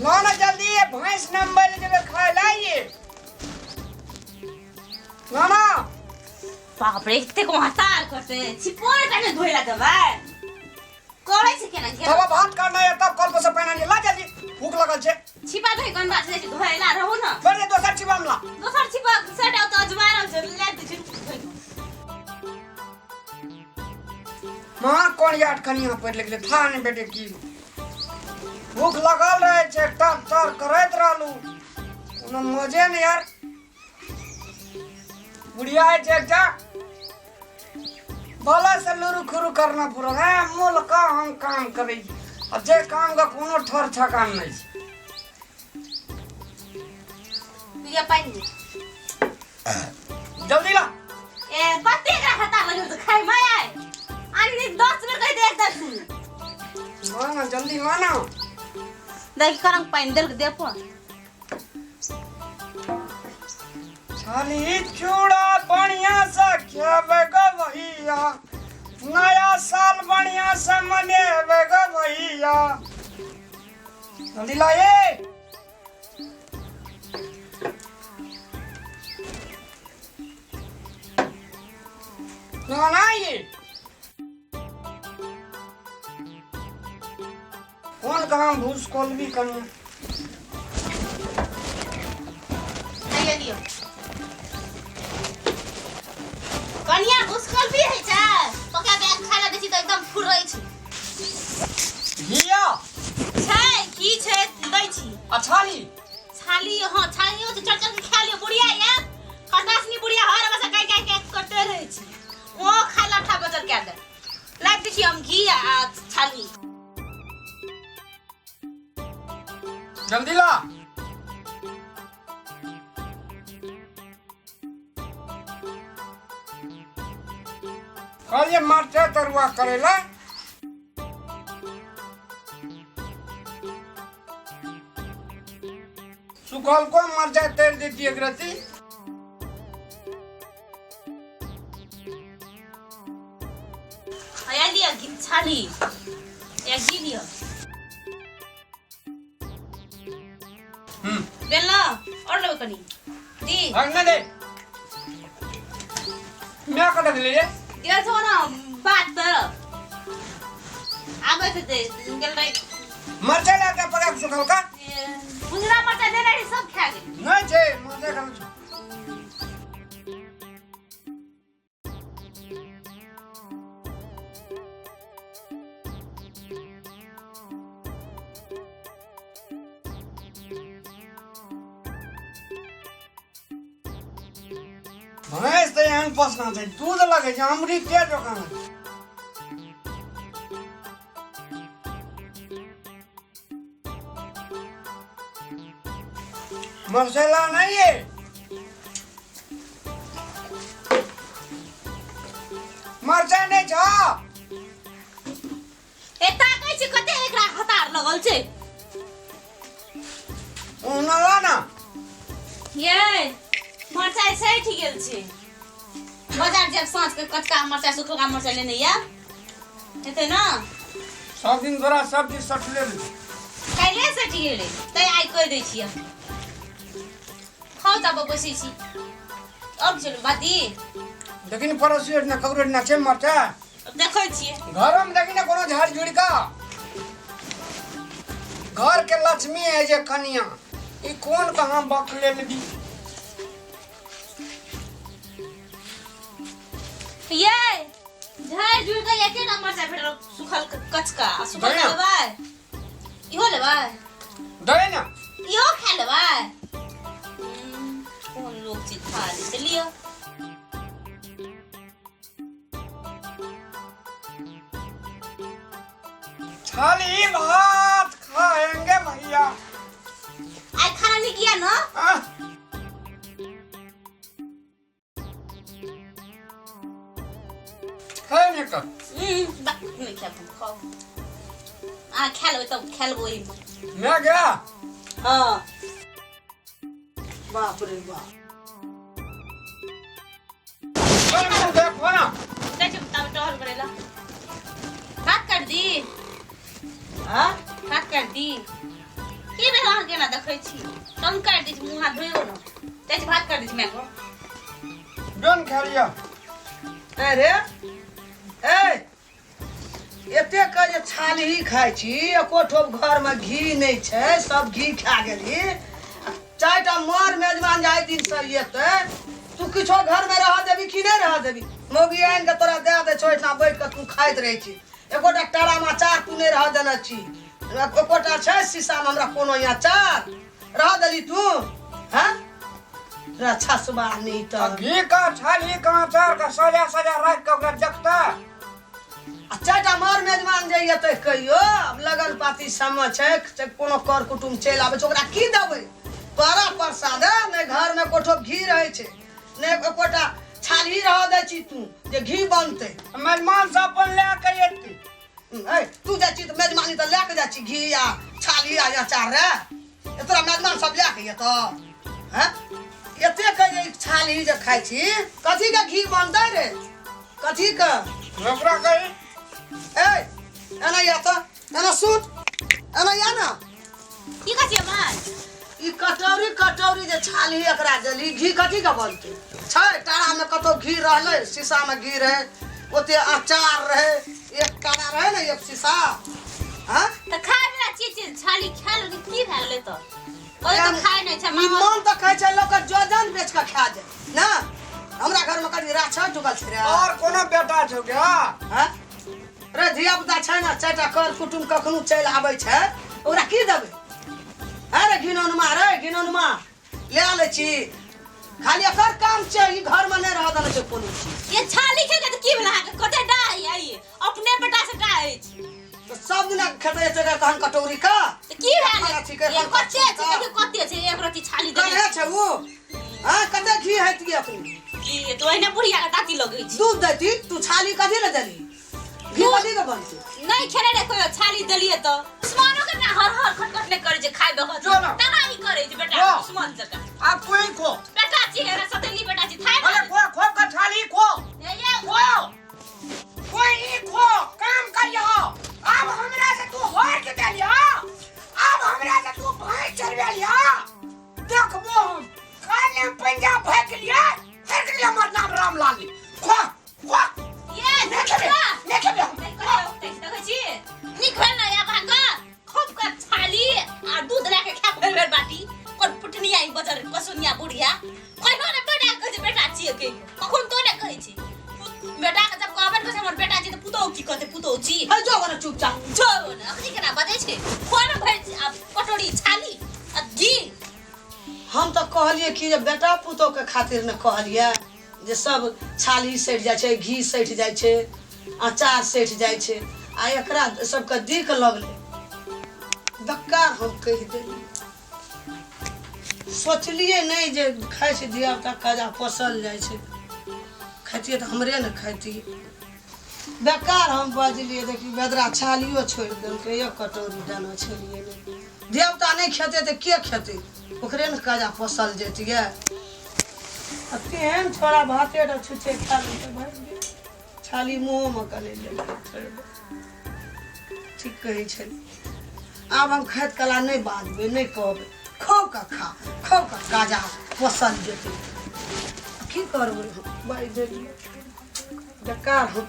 ला ना जल्दी ये भैंस नंबर ले जेबे खाए ला ये ना ना। बाप रे, एतेक हतार करते छिपोर कने धोइला देबै करै छै केना केना। तब भात करना है तब कल पर से पानी आनि ला जल्दी, भूख लगल छै। छिपा धोइ गन्दा छै धोइला रहू न। छोड़ दे दोसर छिपा में ला। दोसर छिपा सेट आउ त अजमारल छै ले दे छै धोइ। माँ कोन याद कनिया पढ़ लगले था नहीं बेटे की भूख लगल रहे छै टर टर करैत रहलू कोनो मजे नहीं यार। बुढ़िया है छै एकटा भला से लुरु खुरु करना पूरा है मोल का हम काम करै छी आ जे काम का कोनो ठर ठकान नहीं छै। पिया पानि दे। जल्दी ला। ए कते एकरा हता लगल त खाइ में आय आनि 10 बेर कहि दे एक दस। ला ना जल्दी ला ना। देख करंग पानि देलक दे पर। छाली चूड़ा बढ़िया से खेबे गो भैया, नया साल बढ़िया से मनेबे गो भैया। जल्दी ला ये। ना ना ये कौन कहाँ भूस कोलबी कनिया। आइए लियो कनिया घुसकल भी है छै पका के खाय ला दै छी त एकदम फुरै छै। घिया छै की छै दै छी। आ छाली छाली हां छालियो छै चल चल के खा लियो बुढ़िया ये खटासनी बुढ़िया हर बस काई काई काई करते रहै छी ओ खाय ला ठा बजर के दे लाइब दै छी हम घी आ छाली। जल्दी ला। कहलिए मरचा तरुआ करेला। सुखल को मरचा तैर देती एक रती। हया लिया घी छाली या घी लिया। बेल न और लेबै कनी दी। भाग ना दे। मैं कटा दिले रे? गेल छौ न बात त आबै छै ते गेल रही। मरचा ला के पका के सुखल का? ए, उजरा मरचा देने रही सब खा गेल। नहीं छै मरचा खाना छै। भैंस तऽ एहन पोसना छै दूध लगै छै अमृते जकाँ। मसाला नहीं है। मरचा नहीं छा। ए ताकै छी कते एकरा हतार लगल छै। ओना ला ना। ये मरचाइ सठि गेल छै। बाजार जायब साँझ के कचका मरचाइ सुखलका मरचाइ लेने आयब हेतै न। सब दिन तोरा सब चीज सठले रहै छै। काल्हि सठि गेलै तैं आइ कहि दै छियै। खाउ तब बैसै छी। अब चलू बाती। लेकिन पड़ोसी ओहिठिना ककरो ओहिठिना छै मरचाइ? देखै छियै। घरमे देखी ने कोनो झाड़ झुड़ का। घर के लक्ष्मी है जे कनिया ई कोन कहाँ बक लेलबी। ये झाड़ झुड़ के एकेटा मरचाइ भेटल सुखल कचका आ सुखल दे ना। लेबै इहो लेबै दे ना। इहो खा लेबै। कोन लोग छी खा ले से लिअ। छाली भात खाएंगे भैया। आइ खाना नीक या न? आह। खाए नहीं कर। नहीं खाएब हम, खाओ। आ खा लेबै तब खा लेबै ओहिमे। मैं गया? हाँ। बाप रे बाप। चल मुँह देखो ना। जाइ छी तब टहल करै ला। भात काटि दी? हाँ? भात काटि दी? की भेल अहाँ केना देखै छी तम काटि दै छी मुँह हाथ धोइयो ने जाइ छी भात काटि दै छी मायके जोन खा लिअ अरे ए एते के जे छालही खाइ छी एको ठोप घरमे घी नहि छै सब घी खा गेली चारिटा मर मेजबान जाहि दिनसँ एतै तू किछो घरमे रह देबी कि नहि रह देबी मौगी आनि कऽ तोरा दए दै छौ एहिठाम बैठ कऽ तू खाइत रहै छी एकोटा टारामे अचार तू नहि रह देने छी एकोटा छै शीशामे हमरा कोनो यहाँ अचार रह देली तू हँ अच्छा सुबह नहीं तऽ घी का छाली का अचार का सजा सजा राखि कऽ ओकरा देखता आ चारिटा मर मेजबान जे एतै कहियो आब लगन पाती समय छै से कोनो कर कुटुम चलि आबै छै ओकरा की देबै तोरा प्रसाद नहि घरमे कोठो घी रहै छै नहि एकोटा छालही रह दै छी तू जे घी बनतै मेजमान सब अपन लए के एतै ए तू जाइ छी तऽ मेजबानी तऽ लए कऽ जाइ छी घी आ छाली आ अचार रे ए तोरा मेजबान सब लए कऽ एतौ हैं एते के जे छाली जे खाइ छी कथी के घी बनतै रे कथी के ओकरा कही ए एना या तऽ एना सुन एना या ना की कहै छियै माय ई कटौरी कटौरी जे छाली एकरा देली घी कथी के बनतै छै टारा में कतौ घी रहलै शीशा में घी रहै ओते अचार रहै एक टारा रहै ने एक शीशा हाँ तऽ खाय वला चीज छै छाली खा लेलकै की भए गेलै तऽ कोइ तऽ खाय नहि छै ई मामा मन तऽ कहै छै लोक जोजन बेच कऽ खा जाय ना हमरा घर में कभी राछ चुकल छै रे और कोनो बेटा छौ क्या हाँ? रे धिया पुता छै ने चारिटा कर कुटुम कखनो चलि आबै छै ओकरा की देबै है रे घिनौनमा रे घिनौनमा ले लै छी खाली एकर काम छै ई घरमे नहि रहऽ देने छै कोनो चीज ये छाली खेलकै तऽ की भेल अहाँके कते डाह है ई अपने बेटा से डाह अछि तऽ सब दिना खेतै एते तहन कटोरी का तऽ की भेल अथी के ये कते छै देखियौ कते छै एक रत्ती छाली देने कहे छै ओ हाँ कते घी हैती अपनी की तऽ ओहिना बुढ़िया के दाँती लगै छै दूध देती तू छाली कथी ले देली घी कथी के बनतै नहीं खेले रे कोई छाली देलिए तो दुश्मनो के ना हर हर खटखट नहीं करे जे खाय बखत जो ना। तना ही करे जे बेटा जो। दुश्मन जका अब तू ही खो बेटा छी रे सतेली बेटा छी थाय अरे खो खो का छाली खो ये खो कोई ही खो काम करियो अब हमरा से तू हार के देलियो अब हमरा से तू भैंस चरवे लियो देखबो हम काले पंजाब भाग लिया फिर के लिए हमर नाम रामलाल ली खो खो ये नहीं खेबे नहीं खेबे हम नहीं करे देखै छी नीक भेल ना आब अहाँके खूब के छाली आ दूध लए के खा भरि भरि बाटी कोन पुटनिया ई बजर कसुनिया बुढ़िया कहियो ने बेटा कहै छै बेटा छियै के कखन तो ने कहै छी बेटा के जब कहबे ने कहै छै हमर बेटा छी तऽ पुतोहु की कहतै पुतोहु छी है जो बने चुपचाप जो ने अखनी केना बजै छै कोन भरि आ कटोरी छाली आ घी हम तऽ कहलियै कि जे बेटा पुतोहके खातिर ने कहलियै जे सब छाली सठि जाइ छै घी सठि जाइ छै अचार सठि जाइ छै आ एकरा सबके दिक लगलै बेकार हम कहि देलियै सोचलियै नहि जे खाइ छै धियापुता खजा पोसल जाइ छै खैतियै तऽ हमरे ने खैतियै बेकार हम बजलियै देखी बेदरा छालियो छोड़ि देलकै एक कटोरी दाना छलियै नहि धियापुता नहि खेतै तऽ के खेतै ओकरे ने काजा पोसल जैतियै आ तेहन छोड़ा भाते टा छुछे खा लेलकै भरि गेल छाली मुँहोमे कने लेलकै छोड़ि देलकै। ठीक कहै छै आब हम खाइत कला नहि बाजबै नहि कहबै खाउ कऽ खा खाउ कऽ काजा पोसल जेतै की करबै हम बाजि देलियै बेकार हम